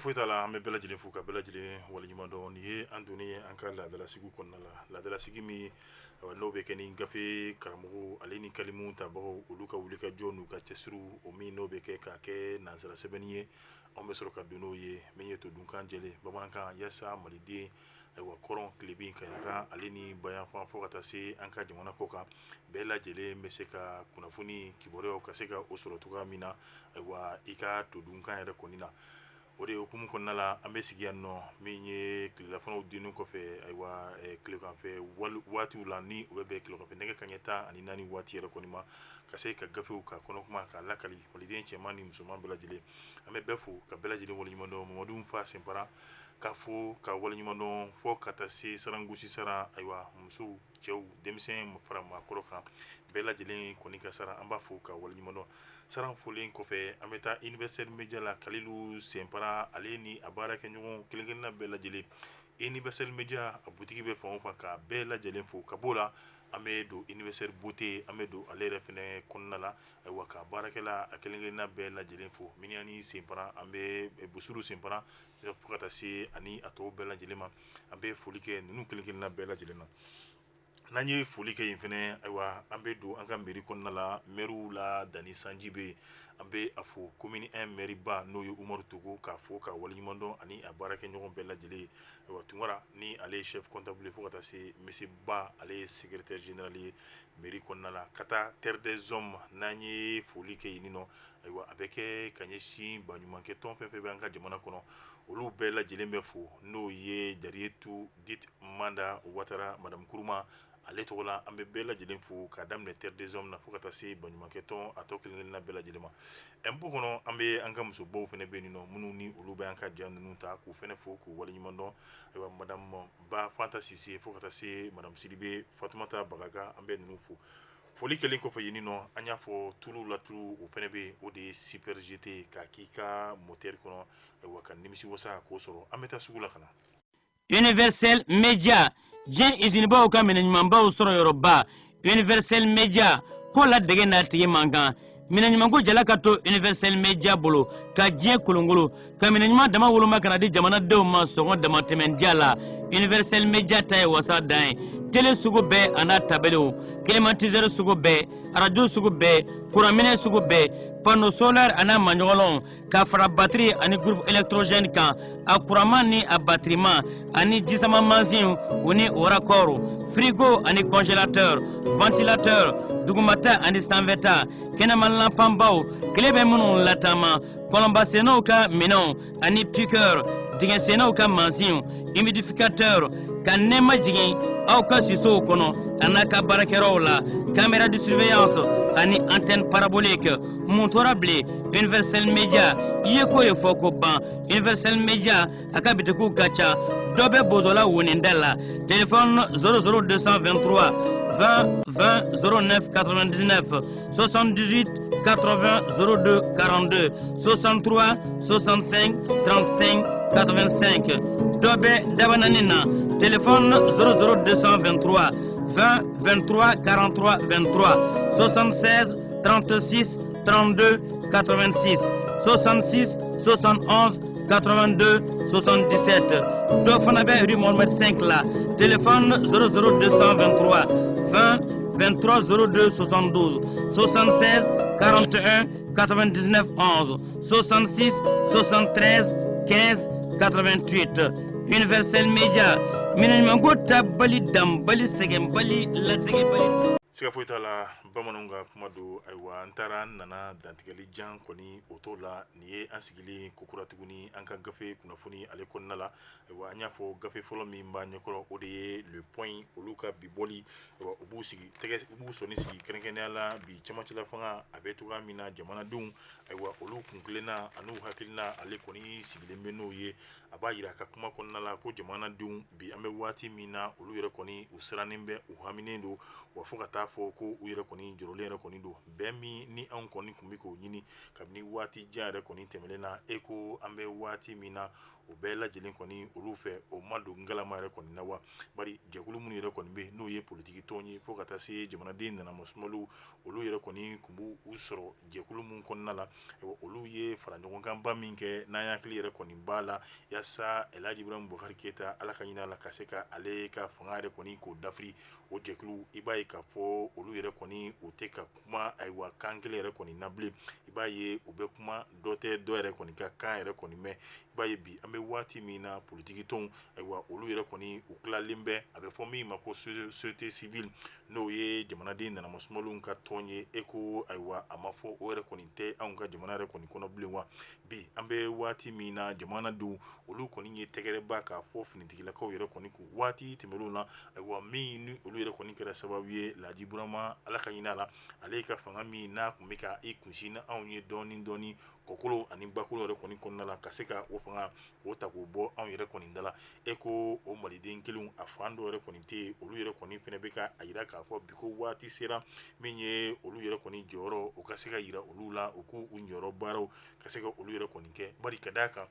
foyi t'a la, an bɛ bɛɛ lajɛlen fo ka bɛɛ lajɛlen waleɲuman dɔn. Nin ye an donnen ye an ka laadalasigi kɔnɔna la, laadalasigi min n'o bɛ kɛ ni gafe karamɔgɔw ale ni kalimu tabagaw, olu ka wulikajɔ n'u ka cɛsiriw, o min n'o bɛ kɛ k'a kɛ nansara sɛbɛnni ye. Anw bɛ sɔrɔ ka don n'o ye, min ye todunkan jɛlen bamanankan, yaasa maliden, ayiwa, kɔrɔn, tilebin, kaɲaka ale ni bayanfan, fo ka taa se an ka jamana kɔ kan, bɛɛ lajɛlen bɛ se ka kunnafoni kibaruyaw ka se ka o sɔrɔ cogoya min na, ayiwa, i ka todunkan yɛrɛ kɔni na. O de hukumu kɔnɔna la, an bɛ sigi yan nɔ, min ye tilelafanaw dunnen kɔfɛ, ayiwa, tileganfɛ waatiw la, ni o bɛ bɛn tileganfɛ nɛgɛ kanɲɛ 14 waati yɛrɛ kɔni ma, ka se ka gafew ka kɔnɔkuma k'a lakali maliden cɛman ni musoman bɛɛ lajɛlen. An bɛ bɛɛ fo ka bɛɛ lajɛlen waleɲuman dɔn. Mamadu Fa Senpara ka fo ka waleɲuman dɔn, fo ka taa se sarangosi sara, ayiwa, musow, cɛw, denmisɛn fara maakɔrɔ kan, bɛɛ lajɛlen kɔni ka sara, an b'a fo ka waleɲuman dɔn. Saran folen kɔfɛ, an bɛ taa Universel Media la, Kalilu Senpara ale ni a baarakɛɲɔgɔn kelen-kelenna bɛɛ lajɛlen. Universel Media a butigi bɛ fan o fan, ka bɛɛ lajɛlen fo. Ka b'o la, an bɛ don Universel Beauté, an bɛ don ale yɛrɛ fɛnɛ kɔnɔna la, ayiwa, ka baarakɛla a kelen-kelenna bɛɛ lajɛlen fo. Miniyani Senpara, an bɛ Busuru Senpara, fo ka taa se ani a tɔw bɛɛ lajɛlen ma. An bɛ foli kɛ ninnu kelen-kelenna bɛɛ lajɛlen na. N'an ye foli kɛ yen fɛnɛ, ayiwa, an bɛ don an ka mairie kɔnɔna la. Maire la Dani Sanji bɛ yen, an bɛ a fo. Commune 1 maire ba, n'o ye Umaru Togo, k'a fo ka waleɲuman dɔn ani a baarakɛɲɔgɔn bɛɛ lajɛlen. Ayiwa, Tunkara ni ale ye chef comptable, fo ka taa se monsieur Ba, ale ye secrétaire général ye mairie kɔnɔna la. Ka taa Terre des Hommes, n'an ye foli kɛ yen nɔ, ayiwa, a bɛ kɛ ka ɲɛsin baɲumankɛ tɔn fɛn fɛn bɛ an ka jamana kɔnɔ, olu bɛɛ lajɛlen bɛ fo, n'o ye Jariyetu dit Manda Watara, madame Kuruma ale tɔgɔ la. An bɛ bɛɛ lajɛlen fo k'a daminɛ Terre des Hommes na fo ka taa se baɲumankɛ tɔn a tɔ kelen-kelenna bɛɛ lajɛlen ma. Impôt kɔnɔ, an bɛ an ka musobaw fana bɛ yen nɔ, minnu ni olu bɛ an ka ja ninnu ta, k'u fana fo k'u waleɲuman dɔn. Ayiwa, madame Ba Fanta Sise, fo ka taa se madame Sidibe Fatumata Bagaga, an bɛ ninnu fo. Foli kɛlen kɔfɛ yen nɔ, an y'a fɔ tulu la tulu, o fana bɛ yen, o de ye Super GT, k'a k'i ka moteur kɔnɔ, ayiwa, ka nimisi wasa k'o sɔrɔ. An bɛ taa sugu la ka na. Universel Media, diɲɛ izinibaw ka minɛ ɲumanbaw sɔrɔ yɔrɔba. Universel Media ko la dege n'a tigi man kan. Minɛ ɲumanko jala ka to Universel Media bolo ka diɲɛ kolongolo ka minɛ ɲuman dama woloma ka na di jamanadenw ma sɔngɔ damatɛmɛndiya la. Universel Media ta ye wasa dan ye. Tele sugu bɛɛ a n'a tabelew, climatiseur sugu bɛɛ, arajo sugu bɛɛ, kuranminɛ sugu bɛɛ, panneau solaire a n'a maɲɔgɔlɔnw, ka fara batiri ani groupe électrogène kan, a kuranman ni a batiriman, ani jisama mansinw, u ni o raccord, frigo ani congélateur, ventilateur, dugumata ani sanfɛta, kɛnɛma lanpanbaw, tile bɛ minnu lataama, kɔlɔnbasennaw ka minɛnw ani piqueur, dingɛsennaw ka mansinw, humidificateur, ka nɛɛma jigin aw ka sisow kɔnɔ a n'a ka baarakɛyɔrɔw la, caméra de surveillance ani antenne parabolique. Mun tora bilen? Universel Media i ye ko ye fɔ ko ban. Universel Media a ka bitikiw ka ca. Dɔ bɛ Bozola woninda la, téléphone 00223 20 20 09 99, 78 80 02 42, 63 65 35 85. Dɔ bɛ Dabanani na, téléphone 00223 20 23 43 23, 76 36 32 86, 66 71 82 77. Dɔ fana bɛ rue Mohamed 5 la, téléphone 00223 20 23 02 72, 76 41 99 11, 66 73 15 88. Universel Media, minɛ ɲumanko tabali, danbali, sɛgɛnbali, ladɛgɛbali. Siga foyi t'a la, bamananw ka kuma don. Ayiwa, an taara, an nana, dantigɛli jan kɔni o t'o la. Nin ye an sigilen kokura tuguni an ka gafe kunnafoni ale kɔnɔna la. Ayiwa, an y'a fɔ, gafe fɔlɔ min b'a ɲɛkɔrɔ, o de ye Le Point, olu ka bi bɔli. Ayiwa, u b'u sigi tɛgɛ, u b'u sɔnni sigi kɛrɛnkɛrɛnnenya la bi cɛmancɛla fanga a bɛ cogoya min na, jamanadenw, ayiwa, olu kuntilenna an'u hakilina ale kɔni sigilen bɛ n'o ye. A b'a jira a ka kuma kɔnɔna la ko jamanadenw, bi an bɛ waati min na, olu yɛrɛ kɔni u sirannen bɛ, u haminen don wa, fo ka taa k'a fɔ ko u yɛrɛ kɔni jɔrɔlen yɛrɛ kɔni don bɛn min ni anw kɔni tun bɛ k'o ɲini kabini waati jan yɛrɛ kɔni tɛmɛnen na. E ko an bɛ waati min na, o bɛɛ lajɛlen kɔni olu fɛ, o ma don ngalama yɛrɛ kɔni na wa. Bari jɛkulu minnu yɛrɛ kɔni bɛ yen, n'o ye politiki tɔn ye, fo ka taa se jamanaden nanamasumaliw, olu yɛrɛ kɔni tun b'u sɔrɔ jɛkulu min kɔnɔna la, olu ye fara ɲɔgɔnkanba min kɛ, n'an hakili yɛrɛ kɔni b'a la, yaasa Elhaji Ibrahim Boubacar Keita, Ala ka hinɛ a la, ka se ka ale ka fanga yɛrɛ kɔni k'o dafiri. O jɛkulu, i b'a ye k'a fɔ olu yɛrɛ kɔni u tɛ ka kuma, ayiwa, kan kelen yɛrɛ kɔni na bilen. I b'a ye u bɛ kuma, dɔ tɛ dɔ yɛrɛ kɔni ka kan yɛrɛ kɔni mɛn. I b'a ye bi an bɛ waati min na, politiki tɔnw, ayiwa, olu yɛrɛ kɔni u tilalen bɛ. A bɛ fɔ min ma ko société civile, n'o ye jamanaden nanamasumaliw ka tɔn ye. E ko ayiwa, a ma fɔ o yɛrɛ kɔni tɛ anw ka jamana yɛrɛ kɔni kɔnɔ bilen wa. Bi an bɛ waati min na, jamanadenw olu kɔni ye tɛgɛrɛba k'a fɔ finitigilakaw yɛrɛ kɔni kun waati tɛmɛnlenw na, ayiwa, min ni olu yɛrɛ kɔni kɛra sababu ye Laji Burama, Ala ka hinɛ a la, ale ka fanga min n'a tun bɛ ka i kunsin ni anw ye dɔɔni dɔɔni kɔkolo ani bakolo yɛrɛ kɔni kɔnɔna la, ka se ka o fanga k'o ta k'o bɔ anw yɛrɛ kɔni da la. E ko o maliden kelen a fan dɔ yɛrɛ kɔni tɛ yen. Olu yɛrɛ kɔni fana bɛ ka a jira k'a fɔ bi ko waati sera min ye olu yɛrɛ kɔni jɔyɔrɔ o ka se ka jira olu la, u k'u jɔyɔrɔ baaraw ka se ka olu yɛrɛ kɔni kɛ. Bari ka d'a kan,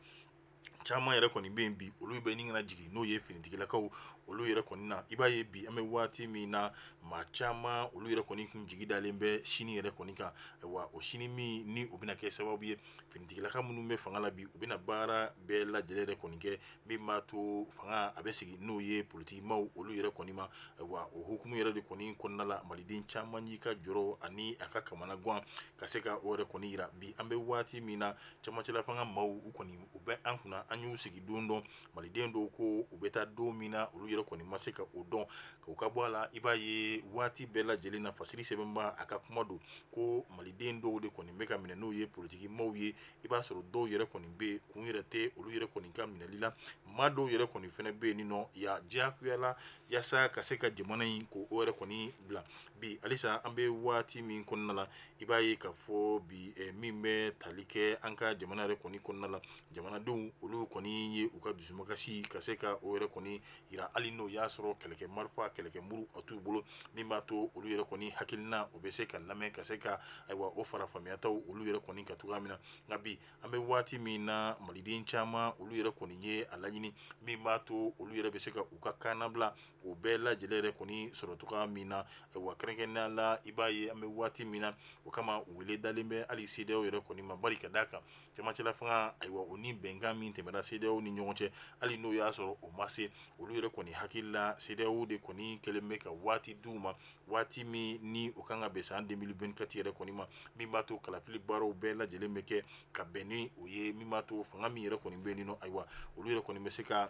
caman yɛrɛ kɔni bɛ yen bi, olu bɛ ɲini ka jigin, n'o ye finitigilakaw olu yɛrɛ kɔni na. I b'a ye bi an bɛ waati min na, maa caman olu yɛrɛ kɔni kun jigi dalen bɛ sini yɛrɛ kɔni kan. Ayiwa, o sini min ni o bɛna kɛ sababu ye, finitigilaka minnu bɛ fanga la bi, u bɛna baara bɛɛ lajɛlen yɛrɛ kɔni kɛ min b'a to fanga a bɛ sigi, n'o ye politikimaw olu yɛrɛ kɔni ma. Ayiwa, o hukumu yɛrɛ de kɔni kɔnɔna la, maliden caman y'i ka jɔrɔ ani a ka kamanagan ka se ka o yɛrɛ kɔni jira. Bi an bɛ waati min na, cɛmancɛla fanga maaw u kɔni u bɛ an kunna, an y'u sigi don dɔn. Maliden dɔw ko u bɛ taa don min na, olu yɛrɛ kɔni ma se ka o dɔn u ka bɔ a la. I b'a ye waati bɛɛ lajɛlen na, fasiri sɛbɛnba a ka kuma don ko maliden dɔw de kɔni bɛ ka minɛ, n'o ye politiki maaw ye. I b'a sɔrɔ dɔw yɛrɛ kɔni bɛ kun yɛrɛ tɛ olu yɛrɛ kɔni ka minɛli la. Maa dɔw yɛrɛ kɔni fana bɛ yen nɔ ya diyagoya la, yaasa ka se ka jamana in ko o yɛrɛ kɔni bila. Bi halisa an bɛ waati min kɔnɔna la, i b'a ye k'a fɔ bi min bɛ tali kɛ an ka jamana yɛrɛ kɔni kɔnɔna la, jamanadenw olu kɔni ye u ka dusumakasi ka se ka o yɛrɛ kɔni jira, hali n'o y'a sɔrɔ kɛlɛkɛ marifa, kɛlɛkɛ muru o t'u bolo, min b'a to olu yɛrɛ kɔni hakilina o bɛ se ka lamɛn, ka se ka ayiwa o fara faamuyataw olu yɛrɛ kɔni ka cogoya min na. Nka bi an bɛ waati min na, maliden caman olu yɛrɛ kɔni ye a laɲini min b'a to olu yɛrɛ bɛ se ka u ka kannabila o bɛɛ lajɛlen yɛrɛ kɔni sɔrɔ cogoya min na. Ayiwa, kɛrɛnkɛrɛnnenya la, i b'a ye an bɛ waati min na, o kama wele dalen bɛ hali CEDEAO yɛrɛ kɔni ma. Bari ka d'a kan, cɛmancɛla fanga, ayiwa, o ni bɛnkan min tɛmɛna CEDEAO ni ɲɔgɔn cɛ, hali n'o y'a sɔrɔ o ma se olu yɛrɛ kɔni hakili la, CEDEAO de kɔni kɛlen bɛ ka waati d'u ma, waati min ni o kan ka bɛn san 2024 yɛrɛ kɔni ma, min b'a to kalafili baaraw bɛɛ lajɛlen bɛ kɛ ka bɛn ni o ye, min b'a to fanga min yɛrɛ kɔni bɛ yen nɔ, ayiwa, olu yɛrɛ kɔni bɛ se ka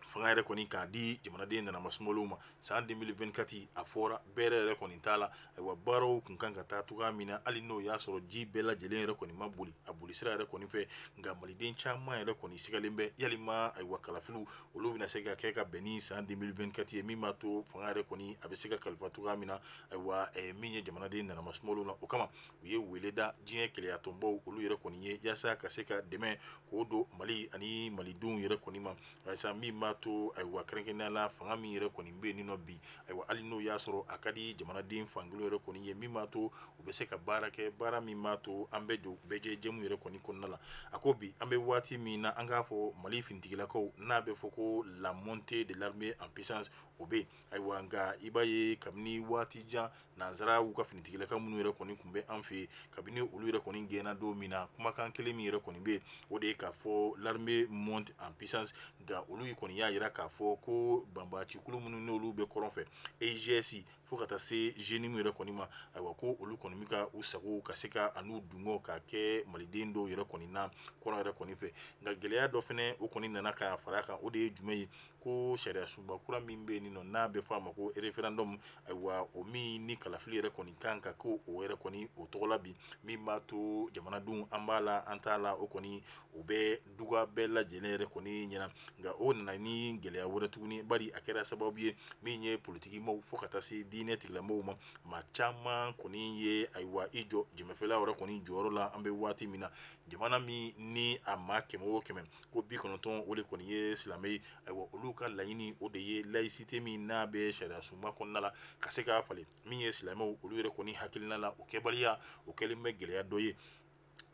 fanga yɛrɛ kɔni k'a di jamanaden nanamasumaliw ma san 2024. A fɔra bɛɛ yɛrɛ kɔni t'a la. Ayiwa, baaraw kun kan ka taa cogoya min na, hali n'o y'a sɔrɔ ji bɛɛ lajɛlen yɛrɛ kɔni ma boli a boli sira yɛrɛ kɔni fɛ, nka maliden caman yɛrɛ kɔni sigalen bɛ yalima, ayiwa, kalafiliw olu bɛna se ka kɛ ka bɛn ni san 2024 ye, min b'a to fanga yɛrɛ kɔni a bɛ se ka kalifa cogoya min na, ayiwa, min ye jamanaden nanamasumaliw na. O kama u ye wele da diɲɛ kelenyatɔnbaw olu yɛrɛ kɔni ye, yaasa ka se ka dɛmɛ k'o don Mali ani malidenw yɛrɛ kɔni ma, walasa min b'a to, ayiwa, kɛrɛnkɛrɛnnenya la, fanga min yɛrɛ kɔni bɛ yen nɔ bi, ayiwa, hali n'o y'a sɔrɔ a ka di jamanaden fankelen yɛrɛ kɔni ye, min b'a to u bɛ se ka baara kɛ, baara min b'a to an bɛ jɔ bɛɛ jɛ jɛmu yɛrɛ kɔni kɔnɔna la. A ko bi an bɛ waati min na, an k'a fɔ Mali finitigilakaw n'a bɛ fɔ ko la montée de l'armée en puissance, o bɛ yen. Ayiwa, nka i b'a ye kabini waati jan, nansaraw ka finitigilaka minnu yɛrɛ kɔni tun bɛ an fɛ yen, kabini olu yɛrɛ kɔni gɛnna don min na, kumakan kelen min yɛrɛ kɔni bɛ yen, o de ye k'a fɔ l'armée monte en puissance. Nka olu kɔni y'a jira k'a fɔ ko banbacikulu minnu n'olu bɛ kɔrɔn fɛ, EIGS fo ka taa se JNIM yɛrɛ kɔni ma, ayiwa, ko olu kɔni bɛ ka u sago ka se ka an'u dungɔ ka kɛ maliden dɔw yɛrɛ kɔni na kɔrɔn yɛrɛ kɔni fɛ. Nka gɛlɛya dɔ fana o kɔni nana ka fara a kan, o de ye jumɛn ye? Ko sariya sunba kura min bɛ yen nɔ, n'a bɛ fɔ a ma ko référendum, ayiwa, o min ni kalafili yɛrɛ kɔni kan ka ko o yɛrɛ kɔni o tɔgɔ la bi, min b'a to jamanadenw an b'a la an t'a la, o kɔni o bɛ duga bɛɛ lajɛlen yɛrɛ kɔni ɲɛna. Nka o nana ni gɛlɛya wɛrɛ tuguni, bari a kɛra sababu ye min ye politikimaw fo ka taa se diinɛ diinɛ tigilamɔgɔw ma. Maa caman kɔni ye ayiwa i jɔ jɛmɛfɛla yɛrɛ kɔni jɔyɔrɔ la. An bɛ waati min na, jamana min ni a maa 100 o 100 ko 90, o de kɔni ye silamɛ ye, ayiwa olu ka laɲini o de ye laïcité min n'a bɛ sariya sunba kɔnɔna la ka se k'a falen. Min ye silamɛw olu yɛrɛ kɔni hakilina la, o kɛbaliya o kɛlen bɛ gɛlɛya dɔ ye.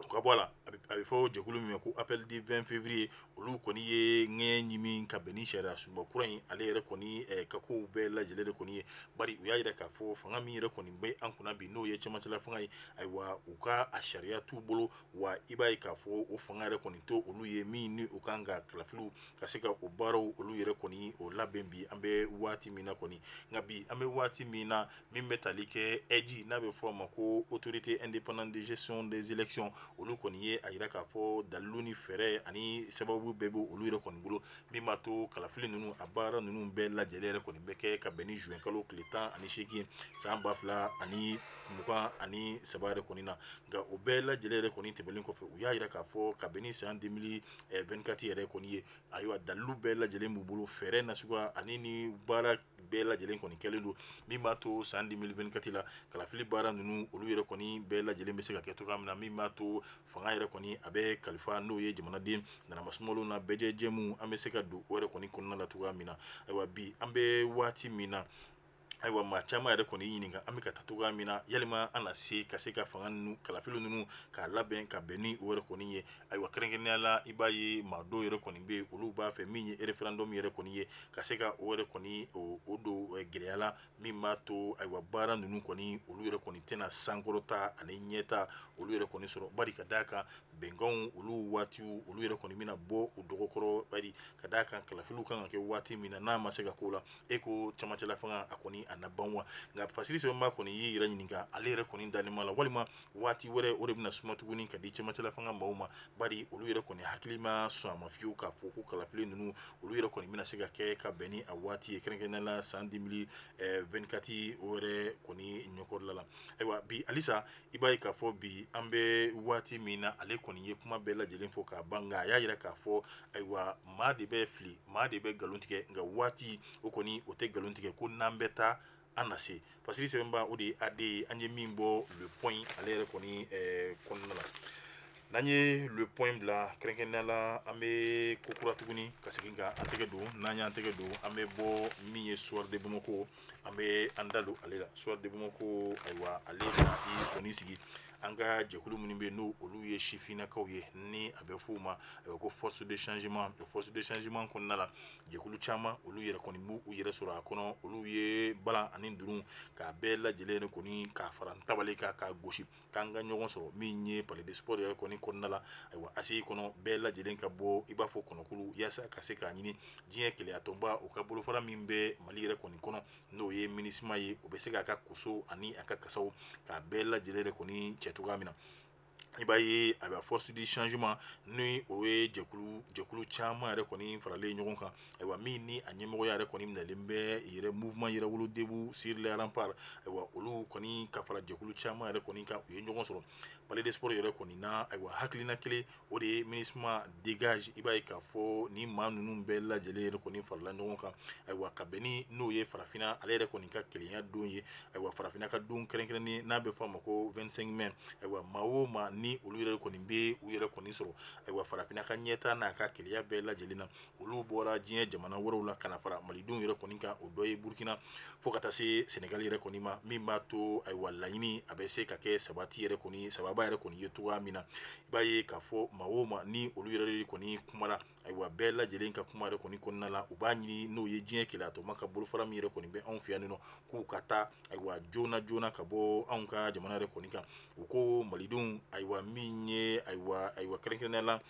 O ka bɔ a la, a bɛ fɔ jɛkulu min ma ko Appel du 20 février, olu kɔni ye ŋɛɲɛ ɲimi ka bɛn ni sariya sunba kura in ale yɛrɛ kɔni ka kow bɛɛ lajɛlen de kɔni ye, bari u y'a jira k'a fɔ fanga min yɛrɛ kɔni bɛ an kunna bi, n'o ye cɛmancɛla fanga ye, ayiwa u ka a sariya t'u bolo. Wa i b'a ye k'a fɔ o fanga yɛrɛ kɔni to olu ye min ni u kan ka kalafiliw ka se ka o baaraw olu yɛrɛ kɔni o labɛn bi an bɛ waati min na kɔni. Nka bi an bɛ waati min na, min bɛ tali kɛ AIGE, n'a bɛ fɔ a ma ko Autorité indépendante de gestion des élections, olu kɔni ye a jira k'a fɔ dalilu ni fɛɛrɛ ani sababu bɛɛ bɛ olu yɛrɛ kɔni bolo min b'a to kalafili ninnu a baara ninnu bɛɛ lajɛlen yɛrɛ kɔni bɛ kɛ ka bɛn ni juin kalo tile 18 san 2023 yɛrɛ kɔni na. Nka o bɛɛ lajɛlen yɛrɛ kɔni tɛmɛnen kɔfɛ, u y'a jira k'a fɔ ka bɛn ni san 2024 yɛrɛ kɔni ye, ayiwa dalilu bɛɛ lajɛlen b'u bolo, fɛɛrɛ nasuguya ani ni baara bɛɛ lajɛlen kɔni kɛlen don min b'a to san 2024 la kalafili baara ninnu olu yɛrɛ kɔni bɛɛ lajɛlen bɛ se ka kɛ cogoya min na, min b'a to fanga yɛrɛ kɔni a bɛ kalifa n'o ye jamanaden nanamasumalo na bɛɛ jɛmu an bɛ se ka don o yɛrɛ kɔni kɔnɔna la cogoya min na. Ayiwa bi an bɛ waati min na, ayiwa maa caman yɛrɛ kɔni ɲininka an bɛ ka taa cogoya min na, yalima an na se ka se ka fanga ninnu kalafili ninnu k'a labɛn ka bɛn ni o yɛrɛ kɔni ye? Ayiwa kɛrɛnkɛrɛnnenya la, i b'a ye maa dɔw yɛrɛ kɔni bɛ yen, olu b'a fɛ min ye référendum yɛrɛ kɔni ye ka se ka o yɛrɛ kɔni o don gɛlɛya la, min b'a to ayiwa baara ninnu kɔni olu yɛrɛ kɔni tɛna sankɔrɔta ani ɲɛta olu yɛrɛ kɔni sɔrɔ, bari ka d'a kan bɛnkanw olu waatiw olu yɛrɛ kɔni bɛna bɔ u dɔgɔkɔrɔ, bari ka d'a kan kalafiliw kan ka kɛ waati min na, n'a ma se ka k'o la, e ko camancɛla fanga a kɔni a na ban wa? Nka fasiri sɛbɛnba kɔni y'i yɛrɛ ɲininka, ale yɛrɛ kɔni dalen b'a la walima waati wɛrɛ o de bɛna suma tuguni ka di camancɛla fanga maaw ma, bari olu yɛrɛ kɔni hakili ma sɔn a ma fiyewu k'a fɔ ko kalafili ninnu olu yɛrɛ kɔni bɛna se ka kɛ ka bɛn ni a waati ye, kɛrɛnkɛrɛnnenya la san 2024 o yɛrɛ kɔni ɲɛkɔrɔla la. Ayiwa bi halisa i b'a ye k'a fɔ bi an bɛ waati min na, ale kɔni ye kuma bɛɛ lajɛlen fɔ k'a ban, nka a y'a jira k'a fɔ ayiwa maa de bɛ fili, maa de bɛ nkalon tigɛ, nka waati o kɔni o tɛ nkalon tigɛ, ko n'an bɛ taa an na se. Fasiri sɛbɛnba o de ye AD ye, an ye min bɔ Le Point ale yɛrɛ kɔni kɔnɔna la. N'an ye Le Point bila, kɛrɛnkɛrɛnnenya la an bɛ ko kura tuguni ka segin ka an tɛgɛ don. N'an y'an tɛgɛ don, an bɛ bɔ min ye Soir de Bamako, an bɛ an da don ale la. Soir de Bamako, ayiwa ale ka i sɔnni sigi an ka jɛkulu minnu bɛ yen, n'o olu ye sifinnakaw ye, ni a bɛ f'o ma ayiwa ko force de changement. Force de changement kɔnɔna la, jɛkulu caman olu yɛrɛ kɔni b'u yɛrɛ sɔrɔ a kɔnɔ. Olu ye balan ani duuru k'a bɛɛ lajɛlen kɔni k'a fara tabali kan k'a gosi k'an ka ɲɔgɔn sɔrɔ min ye Palais des Sports yɛrɛ kɔni kɔnɔna la. Ayiwa ACI kɔnɔ, bɛɛ lajɛlen ka bɔ i b'a fɔ kɔnɔkulu yaasa ka se k'a ɲini diɲɛ kelenyatɔnba o ka bolofara min bɛ Mali yɛrɛ kɔni kɔnɔ, n'o ye MINUSMA ye, o bɛ se k'a ka koso ani a ka kasaw k'a bɛɛ lajɛlen yɛrɛ kɔni cɛ cogoya min na. I b'a ye a bɛ force du changement, ni o ye jɛkulu caman yɛrɛ kɔni faralen ɲɔgɔn kan, ayiwa min ni a ɲɛmɔgɔya yɛrɛ kɔni minɛlen bɛ yɛrɛ mouvement Yɛrɛwolo debout sur les remparts, ayiwa olu kɔni ka fara jɛkulu caman yɛrɛ kɔni kan, u ye ɲɔgɔn sɔrɔ Palais des Sports yɛrɛ kɔni na. Ayiwa hakilina kelen o de ye MINUSMA dégage. I b'a ye k'a fɔ ni maa ninnu bɛɛ lajɛlen yɛrɛ kɔni farala ɲɔgɔn kan, ayiwa ka bɛn ni n'o ye farafinna ale yɛrɛ kɔni ka kelenya don ye, ayiwa farafinna ka don kɛrɛnkɛrɛnnen n'a bɛ fɔ a ma ko 25 mai. Ayiwa maa o maa ni olu yɛrɛ kɔni bɛ u yɛrɛ kɔni sɔrɔ ayiwa farafinna ka ɲɛta n'a ka kelenya bɛɛ lajɛlen na, olu bɔra diɲɛ jamana wɛrɛw la ka na fara malidenw yɛrɛ kɔni kan, o dɔ ye Burukina fo ka taa se Senegal yɛrɛ kɔni ma, min b'a to ayiwa laɲini a bɛ se ka kɛ sabati yɛrɛ kɔni sababa yɛrɛ kɔni ye cogoya min na. I b'a ye k'a fɔ maa o maa ni olu yɛrɛ kɔni kumara, ayiwa bɛɛ lajɛlen ka kuma yɛrɛ kɔni kɔnɔna la, u b'a ɲini n'o ye diɲɛ kelenyatɔnba ka bolofara min yɛrɛ kɔni bɛ anw fɛ yan nɔ, k'u ka taa ayiwa joona joona ka bɔ anw ka jamana yɛrɛ kɔni kan. U ko malidenw, ayiwa min ye ayiwa kɛrɛnkɛrɛnnenya la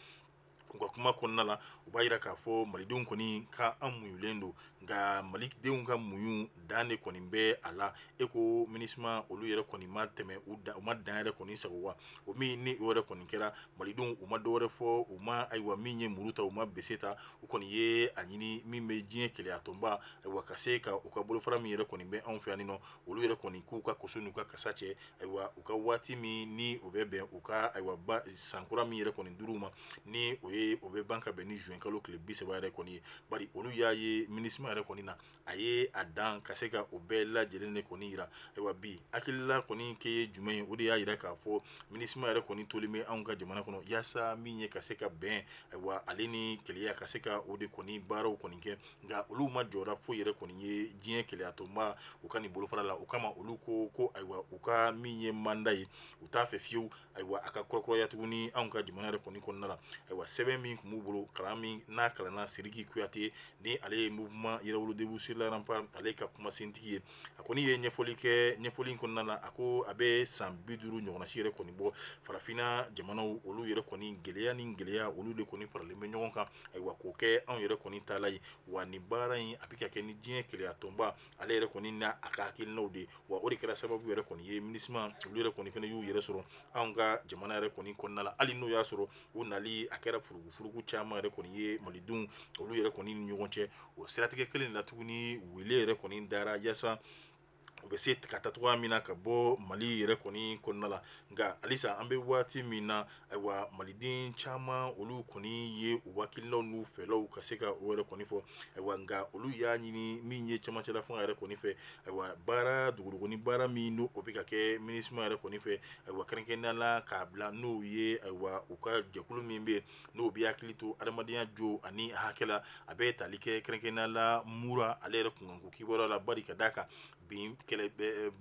u ka kuma kɔnɔna la, u b'a jira k'a fɔ malidenw kɔni ka an muɲulen don, nka malidenw ka muɲu dan de kɔni bɛ a la. E ko MINUSMA olu yɛrɛ kɔni ma tɛmɛ u ma dan yɛrɛ kɔni sago wa? O min ni o yɛrɛ kɔni kɛra, malidenw u ma dɔwɛrɛ fɔ, u ma ayiwa min ye muru ta, u ma bese ta, u kɔni ye a ɲini min bɛ diɲɛ kelenyatɔnba, ayiwa ka se ka u ka bolofara min yɛrɛ kɔni bɛ anw fɛ yan nɔ, olu yɛrɛ kɔni k'u ka koso n'u ka kasa cɛ, ayiwa u ka waati min ni o bɛ bɛn u ka ayiwa ba sankura min yɛrɛ kɔni duuru ma, ni o ye bɛ o bɛ ban ka bɛn ni juin kalo tile 30 yɛrɛ kɔni ye. Bari olu y'a ye MINUSMA yɛrɛ kɔni na, a ye a dan ka se ka o bɛɛ lajɛlen de kɔni yira. Ayiwa, bi hakilila kɔni kɛ ye jumɛn ye? O de y'a yira k'a fɔ MINUSMA yɛrɛ kɔni tolen bɛ anw ka jamana kɔnɔ yaasa min ye ka se ka bɛn, ayiwa, ale ni kelenya ka se ka o de kɔni baaraw kɔni kɛ. Nka olu ma jɔra foyi yɛrɛ kɔni ye diɲɛ kelenyatɔnba u ka nin bolofara la. O kama olu ko ayiwa, u ka min ye mandat ye, u t'a fɛ fiyewu, ayiwa, a ka kurakuraya tuguni anw ka jamana yɛrɛ kɔni kɔnɔna la. Ayiwa, sɛbɛn min tun b'u bolo, kalan min n'a kalanna Sidiki Kuyate, ni ale ye mouvement Yɛrɛwolo Debout sur les Remparts ale ka kumasentigi ye, a kɔni ye ɲɛfɔli kɛ. Ɲɛfɔli in kɔnɔna la, a ko a bɛ san 50 ɲɔgɔnna si yɛrɛ kɔni bɔ, farafinna jamanaw olu yɛrɛ kɔni gɛlɛya ni gɛlɛya olu de kɔni faralen bɛ ɲɔgɔn kan, ayiwa, k'o kɛ anw yɛrɛ kɔni taala ye. Wa nin baara in a bɛ ka kɛ ni diɲɛ kelenyatɔnba ale yɛrɛ kɔni n'a a ka hakilinaw de. Wa o de kɛra sababu yɛrɛ kɔni ye MINUSMA olu yɛrɛ kɔni fana y'u yɛrɛ sɔrɔ anw ka jamana yɛrɛ kɔni kɔnɔna la, hali n'o y'a sɔrɔ u nali a kɛra furugufurugu caman yɛrɛ kɔni ye malidenw olu yɛrɛ kɔni ni ɲɔgɔn cɛ. O siratigɛ kelen la tuguni, wele yɛrɛ kɔni dara yaasa u bɛ se ka taa cogoya min na ka bɔ Mali yɛrɛ kɔni kɔnɔna la. Nka halisa an bɛ waati min na, ayiwa, maliden caman olu kɔni ye u hakilinaw n'u fɛlaw ka se ka o yɛrɛ kɔni fɔ. Ayiwa, nka olu y'a ɲini min ye cɛmancɛla fanga yɛrɛ kɔni fɛ, ayiwa, baara duguduguni baara min n'o bɛ ka kɛ MINUSMA yɛrɛ kɔni fɛ, ayiwa, kɛrɛnkɛrɛnnenya la k'a bila n'o ye, ayiwa, u ka jɛkulu min bɛ yen n'o bɛ hakili to adamadenya jo ani hakɛ la, a bɛ tali kɛ kɛrɛnkɛrɛnnenya la Mura ale yɛrɛ kunkanko kibaruya la. Bari ka d'a kan bin kɛlɛ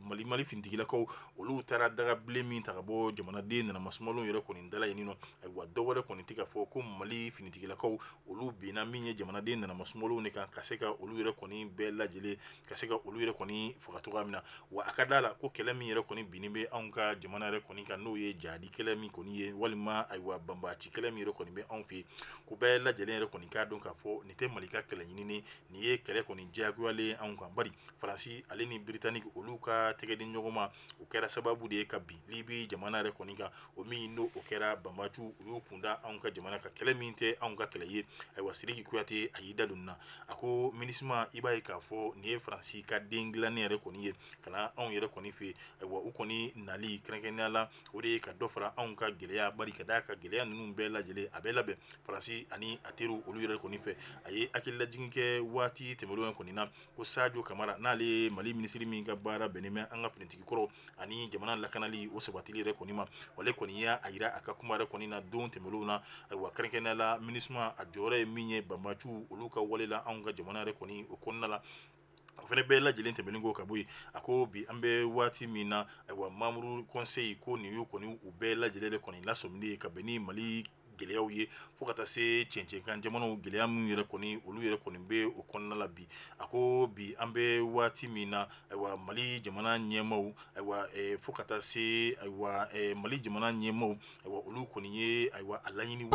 Mali finitigilakaw olu taara dagabilen min ta ka bɔ jamanaden nanamasumalen yɛrɛ kɔni da la yen nɔ. Ayiwa, dɔ wɛrɛ kɔni tɛ ka fɔ ko Mali finitigilakaw olu binna min ye jamanaden nanamasumalen de kan, ka se ka olu yɛrɛ kɔni bɛɛ lajɛlen, ka se ka olu yɛrɛ kɔni faga cogoya min na. Wa a ka da la ko kɛlɛ min yɛrɛ kɔni binnen bɛ anw ka jamana yɛrɛ kɔni kan, n'o ye jadi kɛlɛ min kɔni ye, walima ayiwa, banbaanci kɛlɛ min yɛrɛ kɔni bɛ anw fɛ yen, ko bɛɛ lajɛlen yɛrɛ kɔni k'a dɔn k'a fɔ nin tɛ Mali ka kɛlɛ ɲinini, nin ye kɛlɛ kɔni diyagoyalen anw kan. Bari Faransi ale ni Britannique olu ka tɛgɛ di ɲɔgɔn ma, o kɛra sababu de ye ka bin Libi jamana yɛrɛ kɔni kan, o min n'o o kɛra banbaanciw u y'u kunda anw ka jamana kan, kɛlɛ min tɛ anw ka kɛlɛ ye. Ayiwa, Sidiki Kuyate a y'i da don na, a ko MINUSMA, i b'a ye k'a fɔ nin ye Faransi ka den dilannen yɛrɛ kɔni ye ka na anw yɛrɛ kɔni fɛ. Ayiwa, u kɔni nali kɛrɛnkɛrɛnnenya la, o de ye ka dɔ fara anw ka gɛlɛya. Bari ka d'a kan gɛlɛya ninnu bɛɛ lajɛlen a bɛ labɛn Faransi ani a teriw olu yɛrɛ kɔni fɛ. A ye hakililajigin kɛ waati tɛmɛnlen kɔni na ko Sadio Kamara, n'ale ye Mali minisiri min ka baara bɛnnen bɛ an ka finitigi kɔrɔ ani jamana lakanali o sabatili yɛrɛ kɔni ma, ale kɔni y'a jira a ka kuma yɛrɛ kɔni na don tɛmɛnlenw na, ayiwa, kɛrɛnkɛrɛnnenya la MINUSMA a jɔyɔrɔ ye min ye banbaanciw olu ka wale la anw ka jamana yɛrɛ kɔni o kɔnɔna la. O fana bɛɛ lajɛlen tɛmɛnen kɔ ka bɔ yen, a ko bi an bɛ waati min na, ayiwa, membre conseil ko nin y'u kɔni u bɛɛ lajɛlen de kɔni lasɔminen ye ka bɛn ni Mali gɛlɛyaw ye, fo ka taa se cɛncɛnkan jamanaw gɛlɛya minnu yɛrɛ kɔni olu yɛrɛ kɔni bɛ o kɔnɔna la bi. A ko bi an bɛ waati min na, ayiwa, Mali jamana ɲɛmaaw, ayiwa, fo ka taa se, ayiwa, Mali jamana ɲɛmaaw, ayiwa, olu kɔni ye, ayiwa, a laɲini.